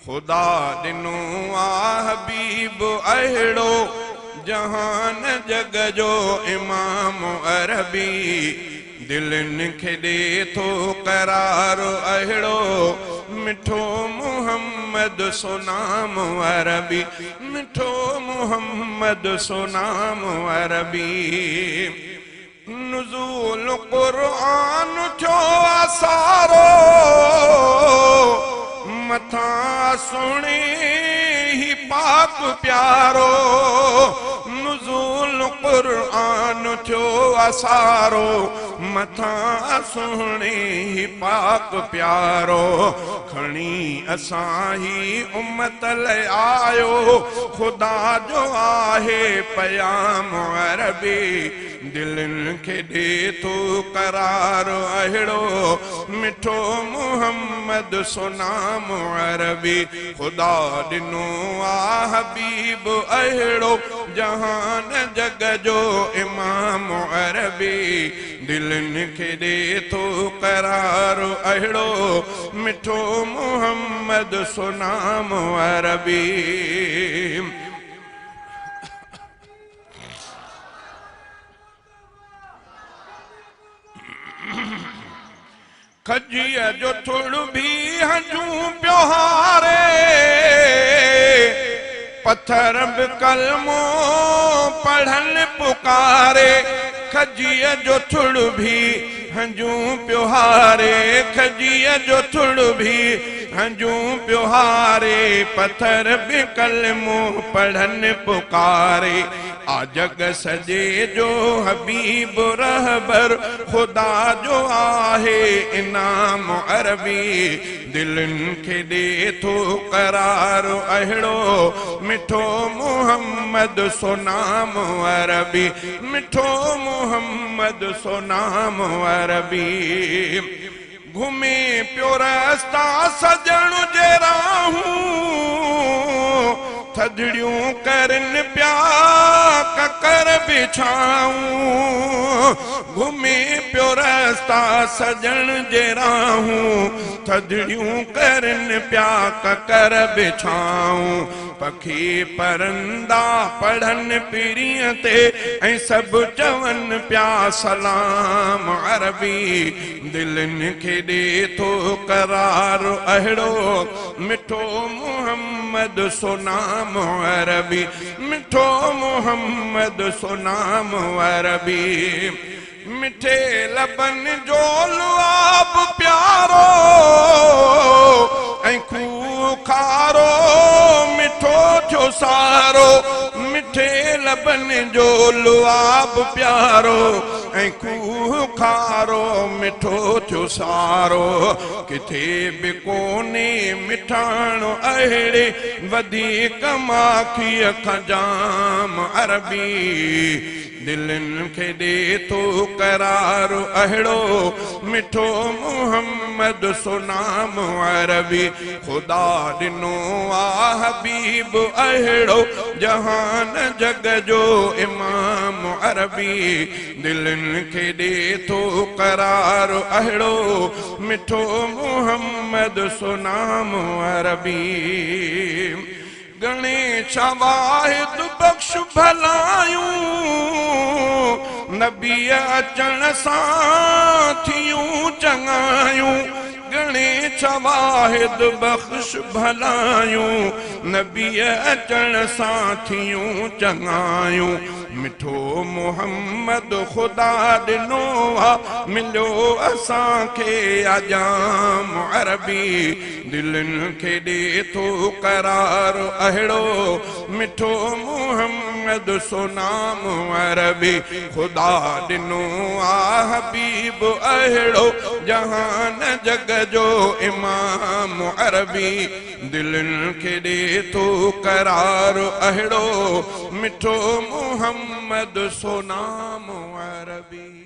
ख़ुदा ॾिनो आ हबीब अहिड़ो जहान जग जो इमाम अरबी। दिलनि खे ॾे थो करार अहिड़ो मिठो मोहम्मद सोनाम अरबी। मिठो मोहम्मद सोनाम अरबी। नुज़ूल क़ुरान थियो आ सारो मथां सुणे ही पाक प्यारो। नुज़ूल क़ुरान थियो आ सारो मथां सुणे ही पाक प्यारो। खणी असां ही उम्मत लाइ आयो ख़ुदा जो आहे पयाम अरबी। दिलनि खे ॾे थो करार अहिड़ो मिठो मोहम्मद सोनाम अरबी। ख़ुदा ॾिनो आ हबीब अहिड़ो जहान जग जो इमाम अरबी। दिलनि खे ॾे थो करार अहिड़ो मिठो मोहम्मद सोनाम अरबी। खजीअ जो थोड़ो बि हंजूं पियो हारे पत्थर बि कलमो पढ़नि पुकारे। खजीअ जो थोड़ो बि हंजूं पियो हारे खजीअ जो थोड़ो बि हंजूं पियो हारे पत्थर बि कलमो पढ़नि पुकारे। आ जग सॼे जो हबीब रहबर ख़ुदा जो आहे इनाम अरबी। दिलनि खे ॾे थो करार अहिड़ो मिठो मोहम्मद सोनाम अरबी। मिठो मोहम्मद सोनाम अरबी। घुमे पियो रस्ता सजण जे राहूं थधड़ियूं करनि पिया ककर बिछाऊं। घुमे पियो रस्ता सजण जे राहूं थधड़ियूं करनि पिया ककर बिछाऊं। पखी परंदा पढ़नि पीरीअ ते ऐं सभु चवनि पिया सलाम अरबी। दिलनि खे ॾे थो करार अहिड़ो मिठो मोहम्मद सोनाम अरबी। मिठो मोहम्मद सोनाम अरबी। मिठे लबन जो लुआब प्यारो ऐं खूह खारो मिठो थियो सारो। मिठे लबन जो लुआब प्यारो ऐं खूह खारो मिठो थियो सारो। किथे बि कोन्हे मिठाण अहिड़े वधीक माखीअ खां जाम अरबी। दिलनि खे ॾे थो करार अहिड़ो मिठो मोहम्मद सोनाम अरबी। ख़ुदा ॾिनो आ हबीब अहिड़ो जहान जग जो इमाम अरबी। दिलनि खे ॾे थो करार अहिड़ो मिठो मोहम्मद सोनाम अरबी। गणेश वाहिद बख़्श भलायूं नबी अचण सां थियूं चङायूं। गणेश वाहिद बख़्श भलायूं नबी अचण सां थियूं चङायूं। मिठो मोहम्मद ख़ुदा ॾिनो आ मिलियो असांखे आजाम अरबी। दिलनि खे ॾे थो करार अहिड़ो मिठो मोहम्मद सोनाम अरबी। ख़ुदा ॾिनो आ हबीब अहिड़ो जहान जग जो इमाम अरबी। दिलनि खे ॾे थो करार अहिड़ो मिठो मोहम्मद सोनाम अरबी।